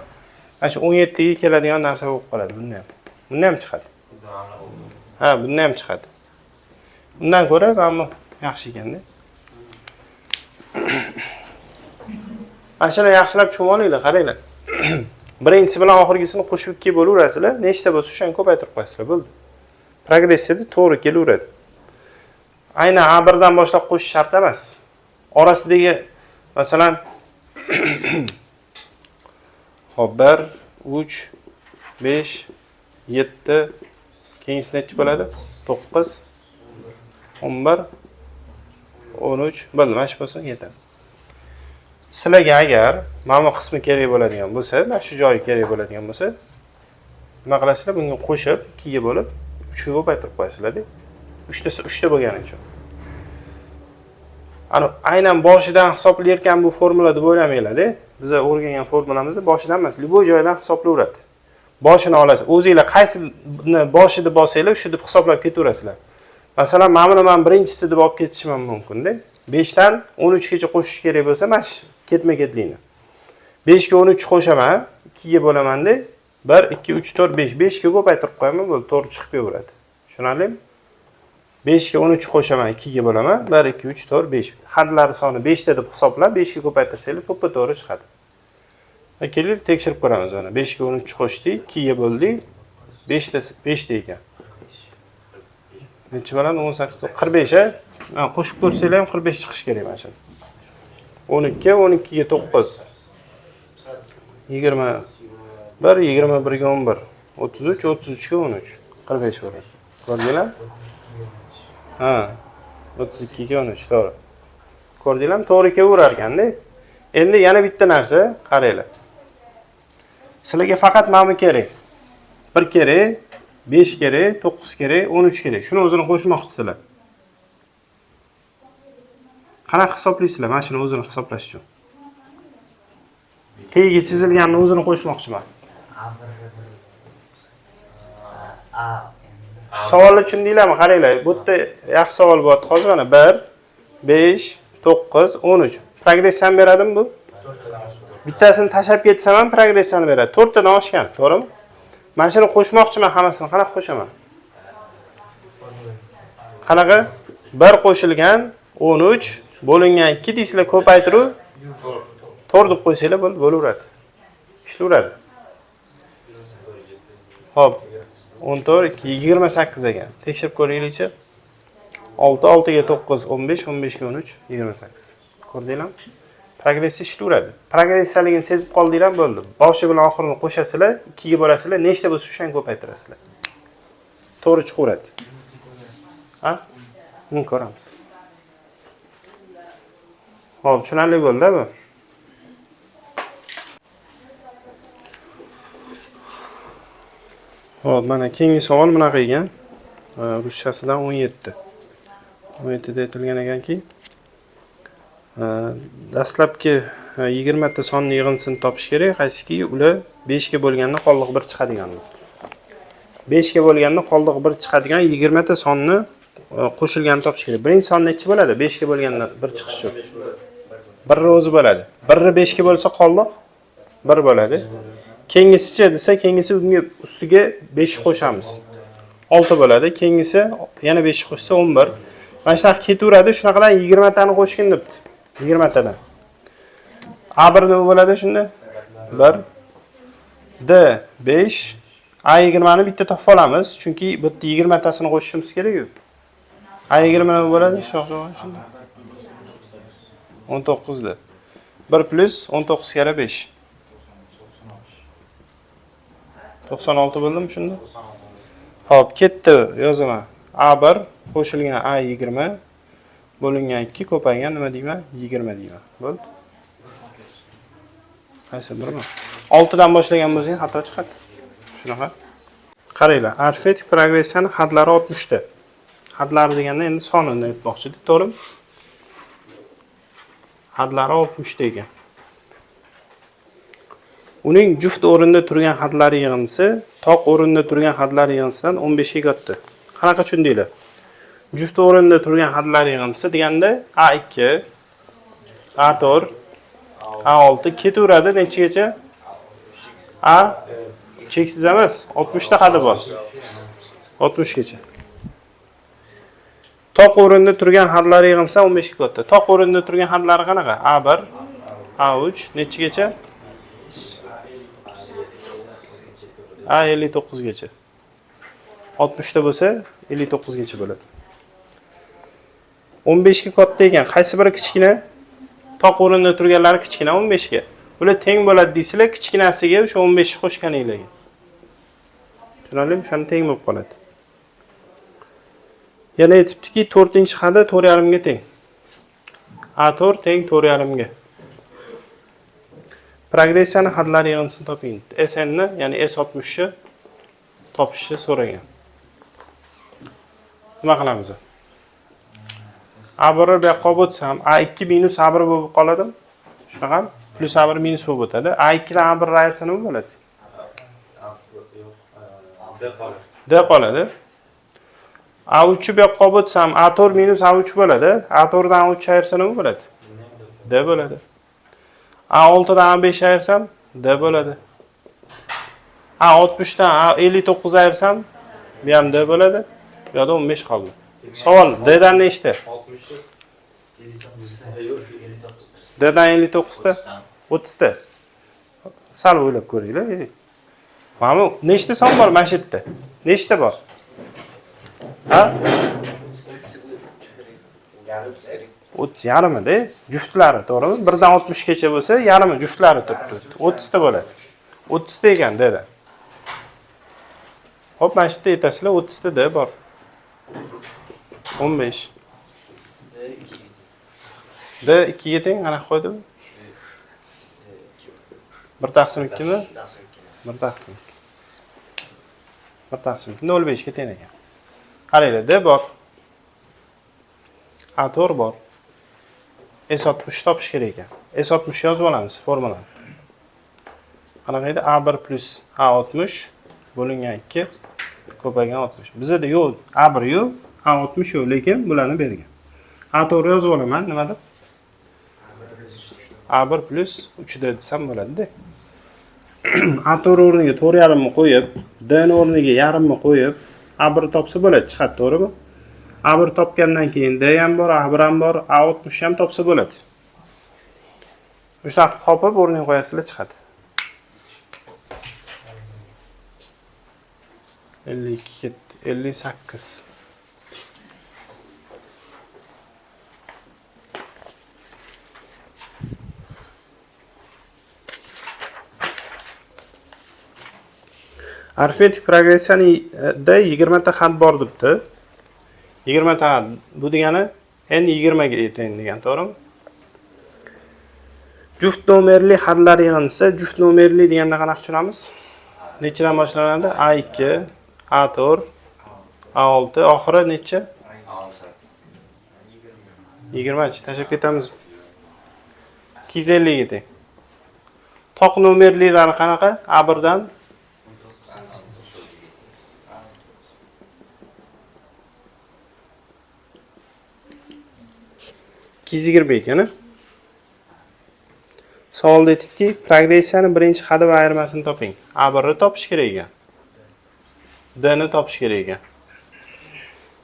A: mana shu 17 ga keladigan narsa bo'lib qoladi bunda ham. Bunda ham chiqadi. Ha, bunda ham chiqadi. Undan ko'ra mana bu yaxshi ekanda. Mana shuni yaxshilab tushunib olinglar, qaranglar. Birinchisi bilan oxirgisini qo'shib ikki bo'laverasizlar. Nechta bo'lsa o'shani ko'paytirib qo'yasizlar, bo'ldi. Progressiyada to'g'ri kelaveradi. Aynan A1 dan boshlab qo'shish shart emas. Orasidagi masalan hop 1, 3, 5, 7, keyingisi nechi bo'ladi? 9, 11, 13, bo'ldi, mana shu bo'lsa yetadi. Sizlarga agar mana bu qismi kerak bo'ladigan bo'lsa, mana shu joyi kerak bo'ladigan bo'lsa, nima qilasizlar? Bunga qo'shib 2 ga bo'lib 3 ga ko'paytirib qo'yasizlar-da. Uchtasi 3 ta bo'lgani uchun. Ana aynan boshidan hisoblayotgan bu formula deb o'ylamanglar-da. Biz o'rgangan formulamizda boshidan emas, любой joydan hisoblayveradi. Boshini olasiz. O'zinglar qaysini boshi deb olsanglar, o'sha deb hisoblab ketaverasizlar. Masalan, mana buni men birinchisi deb olib ketishim ham mumkin-da. 5 dan 13 gacha qo'shish kerak bo'lsa, mana shu ketma-ketlikni. 5 ga 13 qo'shaman, 2 ga bo'laman-da. 1, 2, 3, 4, 5. 5 ga ko'paytirib qo'yaman, bo'ldi, to'g'ri chiqib kelaveradi. Tushunarlimi? 5 ga 13 qo'shaman, 2 ga bo'laman. 1, 2, 3, 4, 5. Hadlari soni 5 ta deb hisoblab, 5 ga ko'paytirsanglar, to'ppa-to'g'ri chiqadi. Kelinglar, tekshirib ko'ramiz mana. 5 ga 13 qo'shdik, 2 ga bo'ldik. 5 ta 5 ta ekan. Necha bo'ladi? 18, 45 a? Ha, qo'shib ko'rsanglar ham 45 chiqishi kerak mana shu. 12, 12 ga 9. 21, 21 ga 11. 33, 33 ga 13. 45 bo'ladi. Ko'rdinglar? Ha. 32 ga 13, to'g'ri. Ko'rdinglarmi? To'g'ri kelaverar ekanda. Endi yana bitta narsa, qaranglar. Sizlarga faqat mana bu kerak. 1 kerak, 5 kerak, 9 kerak, 13 kerak. Shuni o'zini qo'shmoqchisizlar. Qanaqa hisoblaysizlar mana shuni o'zini hisoblash uchun? Tagiga chizilganini o'zini qo'shmoqchiman.
B: A bir bir A
A: Savolni tushundinglarmi? Qaranglar, bu yerda yaxshi savol bo'lyapti. Hozir mana 1, 5, 9, 13. Progressiyani beradimi bu? Bittasini tashlab ketsam ham progressiyani beradi. To'rttadan oshgan, to'g'rimi? Mana shuni qo'shmoqchiman hammasini. Qanaqa qo'shaman? Qanaqa? 1 qo'shilgan 13 bo'lingan 2 deysizlar, ko'paytiruv 4 deb qo'ysanglar bo'ldi, bo'laveradi. Ishlayveradi. Xo'p, 14, 2, 28 ekan. Tekshirib ko'raylikchi. 6, 6 ga 9, 15, 15 ga 13, 28. Ko'rdinglarmi? Progressiya ishlayveradi. Progressiyaligini sezib qoldinglar, bo'ldi. Boshi bilan oxirini qo'shasizlar, 2 ga bo'lasizlar, nechta bo'lsa o'shani ko'paytirasizlar. To'g'ri chiqaveradi. Ha? Buni ko'ramiz. Xo'p, tushunarli bo'ldi bu. Xo'p, mana keyingi savol bunaqa ekan. Ruschasidan 17. 17 da aytilgan ekanki, dastlabki 20 ta sonni yig'indisini topish kerak, qaysiki ular 5 ga bo'lganda qoldiq 1 chiqadigan. 5 ga bo'lganda qoldiq 1 chiqadigan 20 ta sonni qo'shilganini topish kerak. Birinchi son nechi bo'ladi? 5 ga bo'lganda 1 chiqish uchun. 1 o'zi bo'ladi. 1 ni 5 ga bo'lsa qoldiq 1 bo'ladi. Keyingisichi desa, keyingisi unga ustiga 5 qo'shamiz. 6 bo'ladi. Keyingisi yana 5 qo'shsa 11. Mana shunaqa ketaveradi. Shunaqadan 20 tani qo'shgin debdi. 20 tadan. A1 nima bo'ladi shunda? 1 D 5 A20 ni bitta topib olamiz, chunki bu yerda 20 tasini qo'shishimiz kerak-ku. A20 nima bo'ladi? Shoh shunda. 19 da. 1 plus 19 karra 5. 96 bo'ldimi shunda? Xo'p, ketdi, yozaman. A1 qo'shilgan A20 bo'lingan 2 ko'paygan nima deyman? 20 deyman. Bo'ldi. Qaysi birmi? 6 dan boshlagan bo'lsang xato chiqadi. Shunaqa. Qaranglar, arifmetik progressiyani hadlari 60 ta. Hadlari deganda endi sonini aytmoqchi, to'g'rimi? Hadlari 60 ta ekan. Uning juft o'rinda turgan hadlari yig'indisi toq o'rinda turgan hadlar yig'indisidan 15 ga katta. Qanaqa tushundinglar? Juft o'rinda turgan hadlar yig'indisi deganda A2, A4, A6 ketaveradi nechagacha? A cheksiz emas, 60 ta hadi bor. 60 gacha. Toq o'rinda turgan hadlari yig'ilsa 15 ga katta. Toq o'rinda turgan hadlari qanaqa? A1, A3 nechigacha? A59 gacha. 60 ta bo'lsa 59 gacha bo'ladi. 15 ga katta ekan. Qaysi biri kichkina? Toq o'rinda turganlari kichkina 15 ga. Bular teng bo'ladi deysizlar, kichkinasiga o'sha 15 ni qo'shganinglarga. Tushunarlimi? O'shani teng bo'lib qoladi. Yana aytibdiki, 4-xada 4,5 ga teng. A4 teng 4,5 ga. Progressiyani hadlari yig'indisini toping. SN ni, ya'ni S60 ni topishni so'ragan. Nima qilamiz? A1 bu yoqqa olib o'tsam, A2 minus A1 bo'lib qoladimi? Shunaqami? Plus A1 minus bo'lib o'tadi. A2 dan A1 ayirsa nima bo'ladi? D qoladi. A3 bu yoqqa olib o'tsam, A4 minus A3 bo'ladi. A4 dan A3 ayirsa nima bo'ladi? D bo'ladi. A6 dan A5 ayirsam D bo'ladi. A60 dan A59 ayirsam bu ham D bo'ladi. Bu yoqda 15 qoldi. Savol D dan nechta?
B: 60 59 yo'q, 59.
A: D dan 59 ta? 30 ta. Sal o'ylab ko'ringlar. Mana bu nechta son bor mana shu yerda? Nechta bor? Ha? 30 yarmida juftlari, to'g'rimi? 1 dan 60 gacha bo'lsa, yarmi juftlari turibdi. 30 ta bo'ladi. 30 ta ekan dedi. Xo'p, mana shu yerda aytasizlar 30 ta D bor. 15. D 2 ga teng, qanaqa qo'ydim? 1 taqsim 2 mi? 1 taqsim 2. 1 taqsim 2 0.5 ga teng ekan. Qaranglar, D bor. A4 bor. S60 topish kerak ekan. S60 yozib olamiz formulani. Qanaqa edi? A1 plus A60 bo'lingan 2 ko'paygan 60. Bizda yo'q, A1 yo'q, A60 yo'q, lekin bularni bergan. A4 yozib olaman, nima deb? A1 plus 3D desam bo'ladi-da. A4 o'rniga 4,5 ni qo'yib, D ni o'rniga yarimni qo'yib, A1 topsa bo'ladi, chiqadi, to'g'rimi? A1 topgandan keyin D ham bor, A1 ham bor, A60 ham topsa bo'ladi. O'sha topib o'rniga qo'yasizlar, chiqadi. 52 ketdi, 58. Arifmetik progressiyanida 20 ta had bor debdi. 20 ta had bu degani n 20 ga teng degan, to'g'rimi? Juft nomerli hadlar yig'indisi, juft nomerli deganda qanaqa tushunamiz? Nechadan boshlanadi? A2, A4, A6, oxiri necha? 20 tashlab ketamiz. 250 ga teng. Toq nomerlilari qanaqa? A1 dan 220 ekan. Savolda aytibki, progressiyani birinchi hadi va ayirmasini toping. A1 ni topish kerak ekan. D ni topish kerak ekan.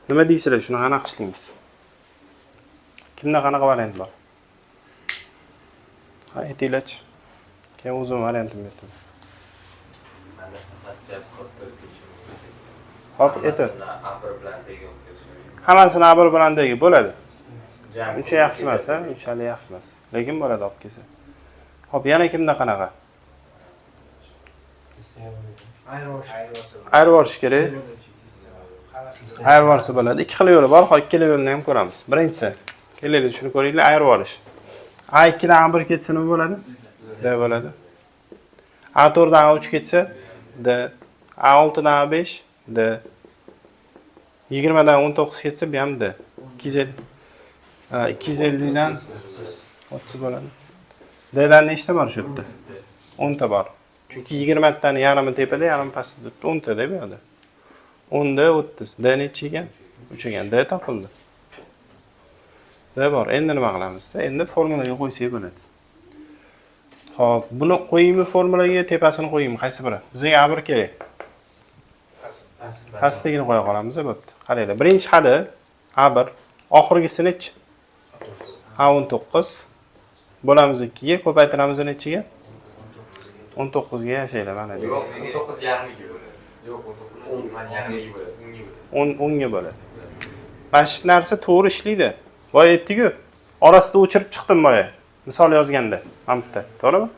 A: Nima deysizlar, shuni qanaqa ishlaymiz? Kimda qanaqa variant bor? Ha, aytinglarchi. Keyin o'zim variantimni aytaman. Hop, ayting. Hammasini A1 bilan D ga bo'ladi. Uncha yaxshi emas, ha? Unchalik yaxshi emas. Lekin bo'ladi olib kelsa. Hop, yana kimda qanaqa? Ayirib yuborish kerak. Ayirib yuborsa bo'ladi. Ikki xil yo'li bor, hozir ikkala yo'lini ham ko'ramiz. Birinchisi, kelinglar shuni ko'ringlar, ayirib yuborish. A2 dan A1 ketsa nima bo'ladi? D bo'ladi. A4 dan A3 ketsa D. A6 dan A5 D. 20 dan 19 ketsa bu ham D. 250 dan 30 bo'ladi. D dan nechta bor shu yerda? 10 ta bor. Chunki 20 tani yarmi tepada, yarmi pastda turibdi. 10 ta deb bu yoqda. 10 da 30. D necha ekan? 3 ekan. D topildi. D bor. Endi nima qilamiz? Endi formulaga qo'ysak bo'ladi. Xo'p, buni qo'yaymi formulaga, tepasini qo'yaymi? Qaysi biri? Bizga A1 kerak. Pastligini qo'ya qolamiz, bo'pti. Qaranglar, birinchi hadi A1. Oxirgisi nechi? A19 bo'lamiz 2 ga, ko'paytiramiz nechiga? 19 ga yashaydi mana
C: Yo'q,
A: deysiz.
C: 19,5 ga bo'ladi. Yo'q, 19,5 ga bo'ladi. 10 ga bo'ladi.
A: 10 10 ga bo'ladi. Mana shu narsa to'g'ri ishlaydi. Boya aytdik-ku, orasida o'chirib chiqdim boya. Misol yozganda, mana bitta, to'g'rimi?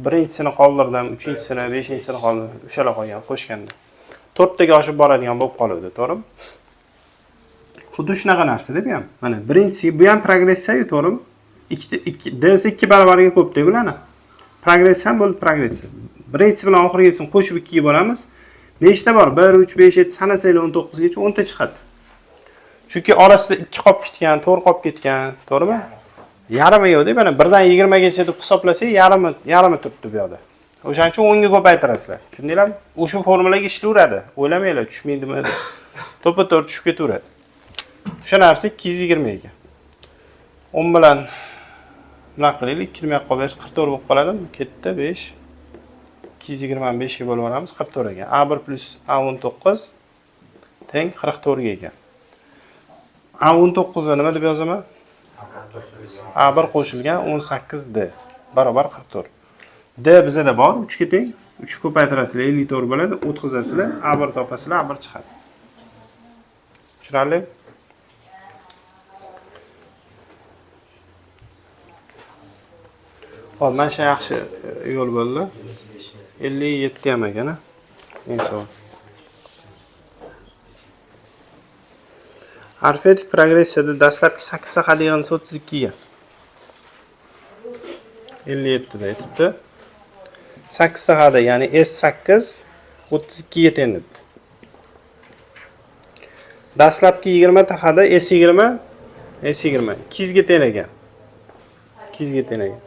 A: Birinchisini qoldirdim, uchinchisini, beshinchisini qoldirdim, o'shalar qolgan, qo'shganda. To'rttaga oshib boradigan bo'lib qoluvdi, to'g'rimi? Xuddi shunaqa narsa deb ham. Mana birinchisi bu ham progressiya-yu, to'g'rimi? Ikkita ikki ds 2 baravariga ko'p deb bularni. Progressiya ham bo'ldi, progressiya. Birinchisi bilan oxirgisini qo'shib 2 ga bo'lamiz. Nechta bor? 1, 3, 5, 7 sanasanglar 19 gacha 10 ta chiqadi. Chunki orasida 2 qolib ketgan, 4 qolib ketgan, to'g'rimi? Yarmi yo'q deb, mana 1 dan 20 gacha deb hisoblasak, yarmi yarmi turibdi bu yoqda. O'shaning uchun 10 ga ko'paytirasizlar. Tushundinglarmi? O'sha formulaga ishlayveradi. O'ylamanglar, tushmaydimi deb. To'ppa-to'g'ri tushib ketaveradi. O'sha narsa 220 ekan. 10 bilan bunaqa qilaylik, 2 nima qolib berish 44 bo'lib qoladimi? Ketdi 5. 225 ga bo'lib yuboramiz, 44 ekan. A1 plus A19 teng 44 ga ekan. A19 ni nima deb yozaman? A1 qo'shilgan 18D barobar 44. D bizada bor, 3 ga teng. 3 ko'paytirasizlar, 54 bo'ladi, o'tkazasizlar, A1 topasizlar, A1 chiqadi. Tushunarli? Hop, mana shu yaxshi yo'l bo'ldi. 57 ham ekan, a? Eng savol. Arifmetik progressiyada dastlabki 8 ta had yig'indisi 32 ga. 57 da aytibdi. 8 ta hadi, ya'ni S8 32 ga teng debdi. Dastlabki 20 ta hadi S20 S20 200 ga teng ekan. 200 ga teng ekan.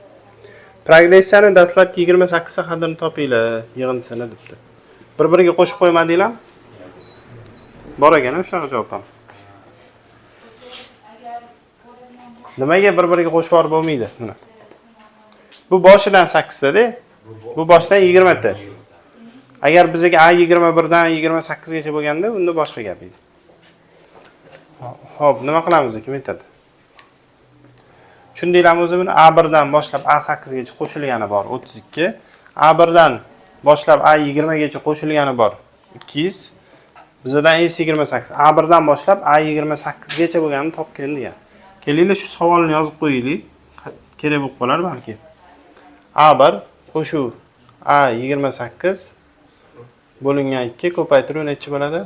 A: Progressiyani dastlabki 28 ta hadini topinglar, yig'indisini debdi. Bir-biriga qo'shib qo'ymadinglarmi? Bor ekan, shunaqa javob ham. Nimaga bir-biriga qo'shib yuborib bo'lmaydi buni? Bu boshidan 8 ta-da. Bu boshidan 20 ta. Agar bizga A 21 dan 28 gacha bo'lganda, unda boshqa gap edi. Xo'p, nima qilamiz, kim aytadi? Tushundinglarmi o'zi buni? A1 dan boshlab A8 gacha qo'shilgani bor 32. A1 dan boshlab A20 gacha qo'shilgani bor 200. Bizadan S28. A1 dan boshlab A28 gacha bo'lganini topgan degan. Kelinglar shu savolni yozib qo'yaylik. Kerak bo'lib qolar balki. A1 qo'shuv A28 bo'lingan 2 ko'paytiruv necha bo'ladi?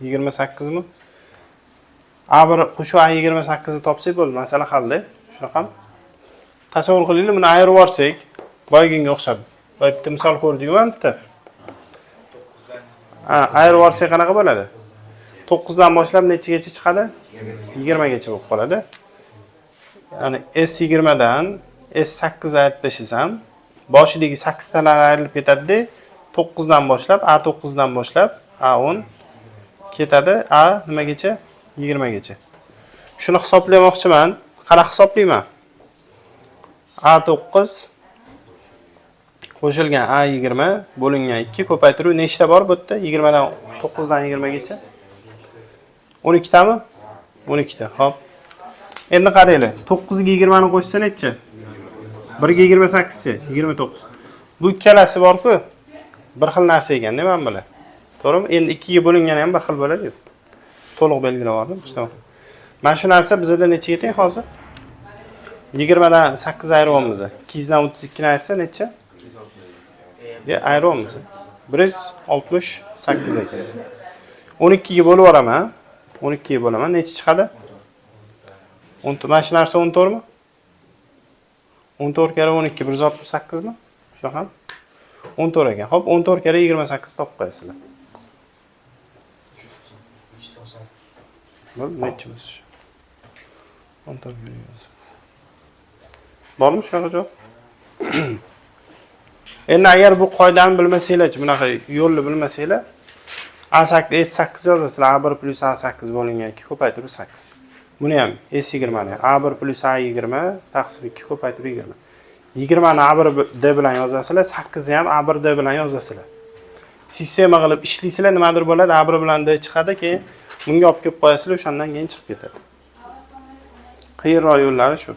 A: 28 mi? A1 qo'shuv A28 ni topsak bo'ldi, masala halda. Shunaqami? Tasavvur qilinglar, buni ayirib yuborsak, boyaginga o'xshab. Boya bitta misol ko'rdik-ku bitta. Ha, ayirib yuborsak qanaqa bo'ladi? 9 dan boshlab nechagacha chiqadi? 20 gacha bo'lib qoladi. Ya'ni S20 dan S8 ayirib tashlasam, boshidagi 8 talar ayrilib ketadi-da, 9 dan boshlab A9 dan boshlab A10 ketadi, A nimagacha? 20 gacha. Shuni hisoblamoqchiman. Qanaqa hisoblayman? A9 qo'shilgan A20 bo'lingan 2 ko'paytiruv nechta bor bu yerda? 20 dan 9 dan 20 gacha. 12 tami? 12 ta. Xo'p. Endi qaranglar, 9 ga 20 ni qo'shsa necha? 1 ga 28 chi? 29. Bu ikkalasi bor-ku, bir xil narsa ekan-da mana bular. To'g'rimi? Endi 2 ga bo'lingani ham bir xil bo'ladi-ku. To'liq belgilab oldim. Mana shu narsa bizda nechaga teng hozir? 20 dan 8 ayiramiz. 200 dan 32 ni ayirsa necha? Ya ayiramiz. 168 ekan. 12 ga bo'lib yuboraman. 12 ga bo'laman. Necha chiqadi? 10. Mana shu narsa 14 mi? 14 karra 12 168 mi? Shunaqami? 14 ekan. Xo'p, 14 karra 28 topib qo'yasizlar.
B: 390.
A: Bo'ldi, necha bo'lsa? 14 karra 28. Bormi shunaqa javob? Endi agar bu qoidani bilmasanglar-chi, bunaqa yo'lni bilmasanglar, A8 S8 yozasizlar, A1 plus A8 bo'lingan 2 ko'paytirib 8. Buni ham S20 ni A1 plus A20 taqsim 2 ko'paytirib 20. 20 ni A1 D bilan yozasizlar, 8 ni ham A1 D bilan yozasizlar. Sistema qilib ishlaysizlar, nimadir bo'ladi, A1 bilan D chiqadi, keyin Bunga olib kelib qo'yasizlar, o'shandan keyin chiqib ketadi. Qiyinroq yo'llari shu.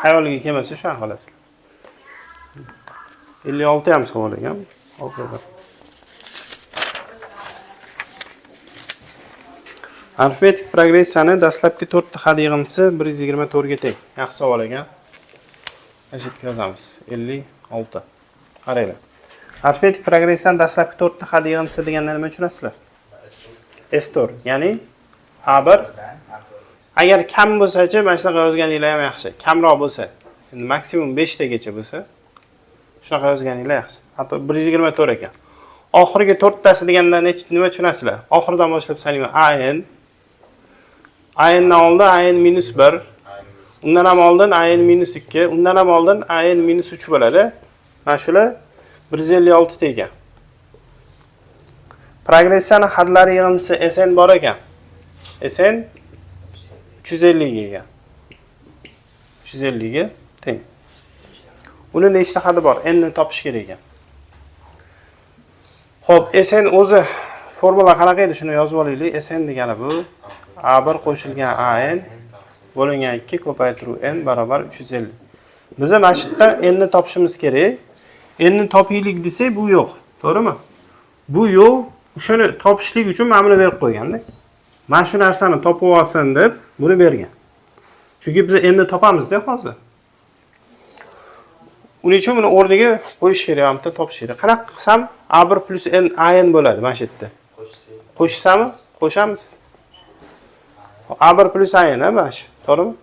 A: Xayoliga kelmasa shunaqa qilasizlar. 56 ham savol ekan. Arifmetik progressiyani dastlabki 4 ta had yig'indisi 124 ga teng. Yaxshi savol ekan. Mana shu yerga yozamiz. 56. Qaranglar. Arifmetik progressiyani dastlabki 4 ta had yig'indisi deganda nima tushunasizlar? S4, ya'ni A1. Agar kam bo'lsa-chi, mana shunaqa yozganinglar ham yaxshi. Kamroq bo'lsa, endi maksimum 5 tagacha bo'lsa, shunaqa yozganinglar yaxshi. Hatto 124 ekan. Oxirgi 4 tasi deganda nima tushunasizlar? Oxiridan boshlab sanayman. AN, AN dan oldin AN minus 1, undan ham oldin AN minus 2, undan ham oldin AN minus 3 bo'ladi. Mana shular 156 ta ekan. Progressiyani hadlari yig'indisi SN bor ekan. SN 350 ga ekan. 350 ga teng. Uni nechta hadi bor? N ni topish kerak ekan. Xo'p, SN o'zi formula qanaqa edi? Shuni yozib olaylik. SN degani bu A1 qo'shilgan AN bo'lingan 2 ko'paytiruv N barobar 350. Biz mana shu yerda N ni topishimiz kerak. N ni topaylik desak, bu yo'q. To'g'rimi? Bu yo'q. O'shani topishlik uchun mana buni berib qo'yganda. Mana shu narsani topib olsin deb buni bergan. Chunki biz N ni topamiz-da hozir. Uning uchun buni o'rniga qo'yish kerak, mana bitta topish kerak. Qanaqa qilsam A1 plus N AN bo'ladi mana shu yerda. Qo'shsami? Qo'shamiz. A1 plus AN ha mana shu, to'g'rimi?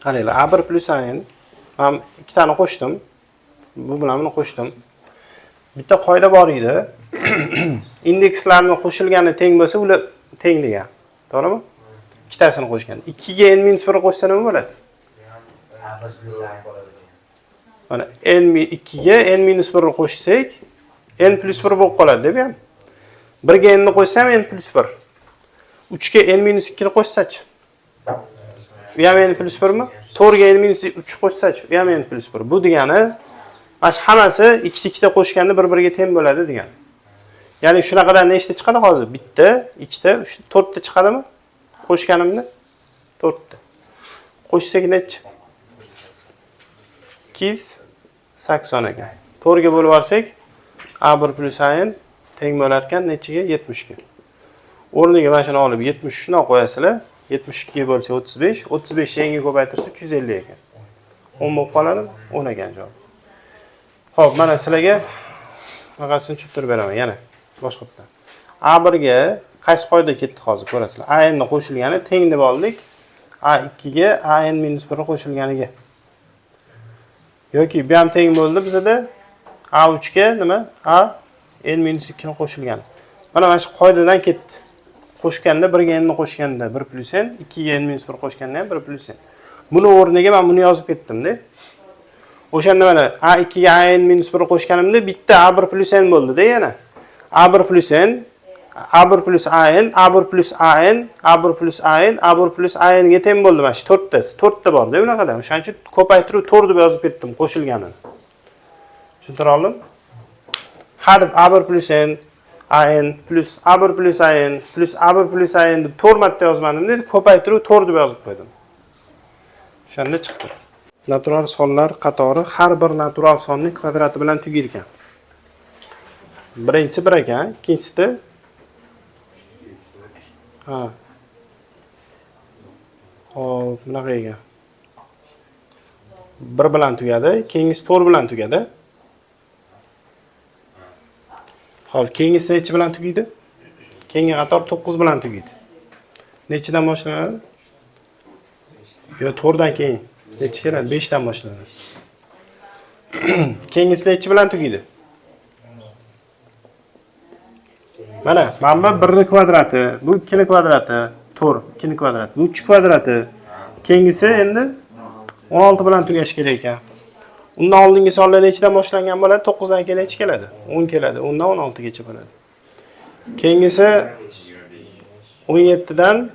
A: Qaranglar, A1 plus AN men ikkitani qo'shdim. Bu bilan buni qo'shdim. Bitta qoida bor edi. Indekslarni qo'shilgani teng bo'lsa, ular teng degan. To'g'rimi? Ikkitasini qo'shgan. 2 ga n minus 1 qo'shsa nima bo'ladi?
B: A1 plus A bo'ladi degan.
A: Mana n 2 ga n minus 1 qo'shsak, n plus 1 bo'lib qoladi deb ham. 1 ga n ni qo'shsam n plus 1. 3 ga n minus 2 ni qo'shsa-chi? U ham n plus 1 mi? 4 ga n minus 3 qo'shsa-chi? U ham n plus 1. Bu degani mana shu hammasi ikkita ikkita qo'shganda bir-biriga teng bo'ladi degani. Ya'ni shunaqadan nechta chiqadi hozir? Bitta, ikkita, uchta, to'rtta chiqadimi? Qo'shganimda to'rtta. Qo'shsak nechi? 280 ekan. 4 ga bo'lib olsak, A1 plus AN teng bo'lar ekan nechiga? 70 ga. O'rniga mana shuni olib 73 ni qo'yasizlar. 72 ga bo'lsa 35, 35 yangi ko'paytirsa 350 ekan. 10 bo'lib qoladimi? 10 ekan javob. Xo'p, mana sizlarga bunaqasini tushuntirib beraman yana boshqa bitta. A1 ga qaysi qoida ketdi hozir ko'rasizlar. AN ni qo'shilgani teng deb oldik. A2 ga AN minus 1 qo'shilganiga. Yoki bu ham teng bo'ldi bizada A3 ga nima? A n minus 2 ni qo'shilgani. Mana shu qoidadan ketdi. Qo'shganda 1 ga n ni qo'shganda 1 plus n, 2 ga n minus 1 qo'shganda ham 1 plus n. Buni o'rniga men buni yozib ketdim-da. O'shanda mana A2 ga A n minus 1 qo'shganimda bitta A1 plus n bo'ldi-da yana. A1 plus n, A1 plus AN, A1 plus AN, A1 plus AN, A1 plus AN ga teng bo'ldi mana shu to'rttasi. To'rtta bor-da unaqada. O'shaning uchun ko'paytirib 4 deb yozib ketdim qo'shilganini. Tushuntira oldim? Ha deb A1 plus N, AN plus A1 plus AN plus A1 plus AN deb 4 marta yozmadim dedi, ko'paytirib 4 deb yozib qo'ydim. O'shanda chiqdi. Natural sonlar qatori har bir natural sonning kvadrati bilan tugaydi ekan. Birinchisi 1 ekan, ikkinchisida ha. Xo'p, bunaqa ekan. 1 bilan tugadi, keyingisi 4 bilan tugadi. Xo'p, keyingisi nechi bilan tugaydi? Keyingi qator 9 bilan tugaydi. Nechidan boshlanadi? Yo, 4 dan keyin. Nechi keladi? 5 dan boshlanadi. Keyingisi nechi bilan tugaydi? Mana bu 1 ni kvadrati, bu 2 ni kvadrati, 4, 2 ni kvadrati, bu 3 kvadrati. Keyingisi endi 16 bilan tugashi kerak ekan. Undan oldingi sonlar nechidan boshlangan bo'ladi? 9 dan keyin nechi keladi? 10 keladi. 10 dan 16 gacha bo'ladi. Keyingisi 17 dan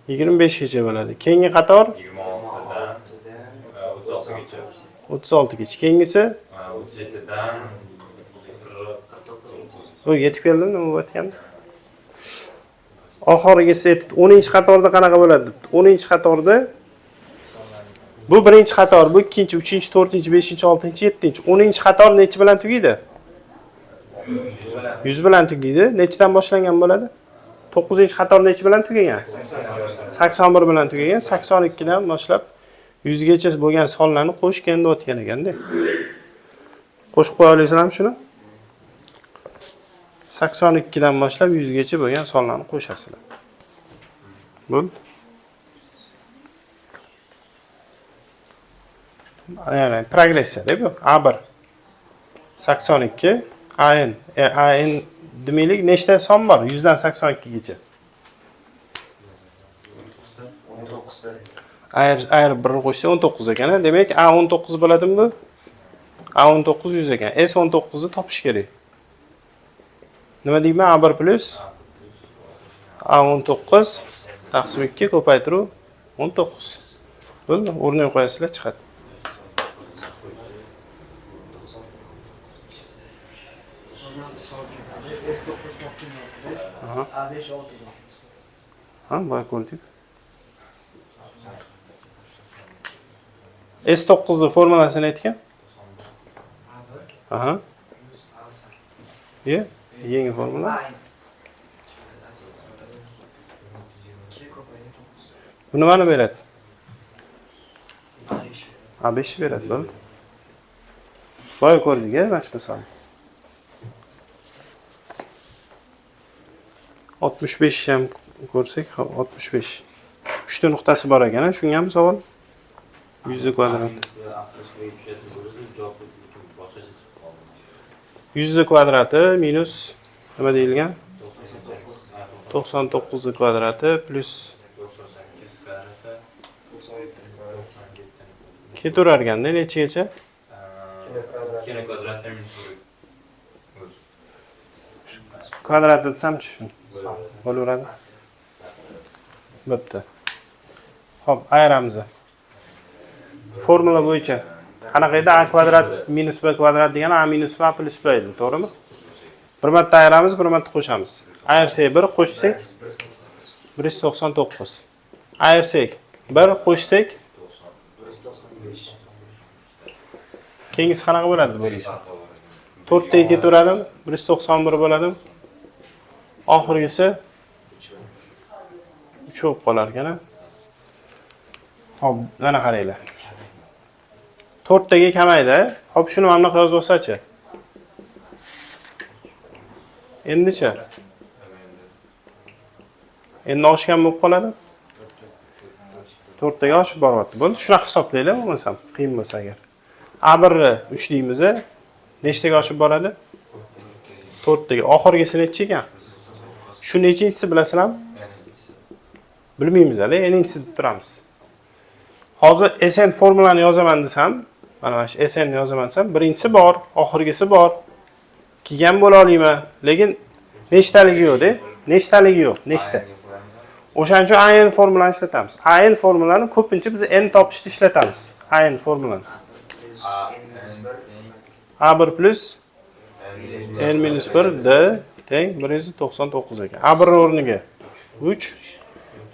A: 25 gacha bo'ladi. Keyingi qator
C: 26 dan 36 gacha.
A: 36 gacha. Keyingisi
C: 37 dan
A: O yetib keldim nima bo'layotgandi? Oxirgisi aytibdi, 10-qatorda qanaqa bo'ladi debdi. 10-qatorda bu birinchi qator, bu ikkinchi, uchinchi, to'rtinchi, beshinchi, oltinchi, yettinchi. 10-qator nechi bilan tugaydi? 100 bilan tugaydi. Nechidan boshlangan bo'ladi? 9-qator nechi bilan tugagan? 81 bilan tugagan. 82 dan boshlab 100 gacha bo'lgan sonlarni qo'shgan deyotgan ekanda. Qo'shib qo'ya olasizlarmi shuni? 82 dan boshlab 100 gacha bo'lgan sonlarni qo'shasizlar. Bo'ldi. Ya'ni progressiya bu. A1 82, AN, AN demaylik, nechta son bor? 100 dan 82 gacha.
B: 19 ta.
A: Ayir birni qo'shsa 19 ekan. Demak, A19 bo'ladimi bu? A19 100 ekan. S19 ni topish kerak. Nima deyman? A1 plus A19 taqsim 2 ko'paytiruv 19. Bo'ldi, o'rniga qo'yasizlar, chiqadi.
D: S9 topilmoqda.
A: Aha.
D: A5 6
A: Ha, boya ko'rdik. S9 ni formulasini aytgan.
D: A1
A: Aha.
D: plus A8.
A: Ye, yangi formula.
D: A 2 ko'paytirib 9.
A: Bu nimani beradi?
D: A5.
A: A5 beradi, bo'ldi. Boya ko'rdik, mana shu misolni. 65 ham ko'rsak, hop, 65. 3 ta nuqtasi bor ekan, a? Shungami savol? 100 kvadrat. 100 kvadrati minus nima deyilgan? 99 kvadrati plus ketaverar ekanda nechagacha?
C: Ikkini kvadratda minus bir.
A: Kvadrat desamchi shuni. Bo'laveradi. Bo'pti. Xo'p, ayiramiz. Formula bo'yicha qanaqa edi? A kvadrat minus b kvadrat degani a minus b plus b edi, to'g'rimi? Bir marta ayiramiz, bir marta qo'shamiz. Ayirsak 1, qo'shsak 199. Ayirsak 1, qo'shsak
B: 195.
A: keyingisi qanaqa bo'ladi bu bo'lsa? 4 ta ketaveradimi? 191 bo'ladimi? Oxirgisi 3 bo'lib qolar ekan. Xo'p, mana qaranglar. 4 taga kamaydi. Xo'p, shuni mana bunaqa yozib olsa-chi. Endichi? Endi oshgan bo'lib qoladi. 4 taga oshib boryapti. Bo'ldi, shunaqa hisoblanglar bo'lmasam, qiyin bo'lsa agar. A1 ni 3 deymiz, nechtaga oshib boradi? 4 taga. Oxirgisi nechi ekan? Shu nechinchisi bilasizlarmi? Bilmaymiz hali, n-inchisi deb turamiz. Hozir SN formulani yozaman desam, mana shu SN ni yozaman desam, birinchisi bor, oxirgisi bor. Kelgan bo'la olmayman, lekin nechtaligi yo'q-da? Nechtaligi yo'q, nechta? O'shaning uchun AN formulani ishlatamiz. AN formulani ko'pincha biz n topishda ishlatamiz. AN formulani.
B: A
A: A1 plus n minus 1 d teng 199 ekan. A1 o'rniga 3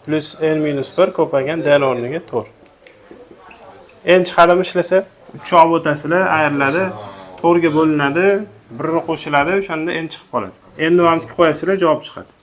A: plus n minus 1 ko'paygan d o'rniga 4. N chiqadimi ishlasa? 3 olib o'tasizlar, ayriladi, 4 ga bo'linadi, 1 qo'shiladi, o'shanda n chiqib qoladi. N ni mana qo'yasizlar, javob chiqadi.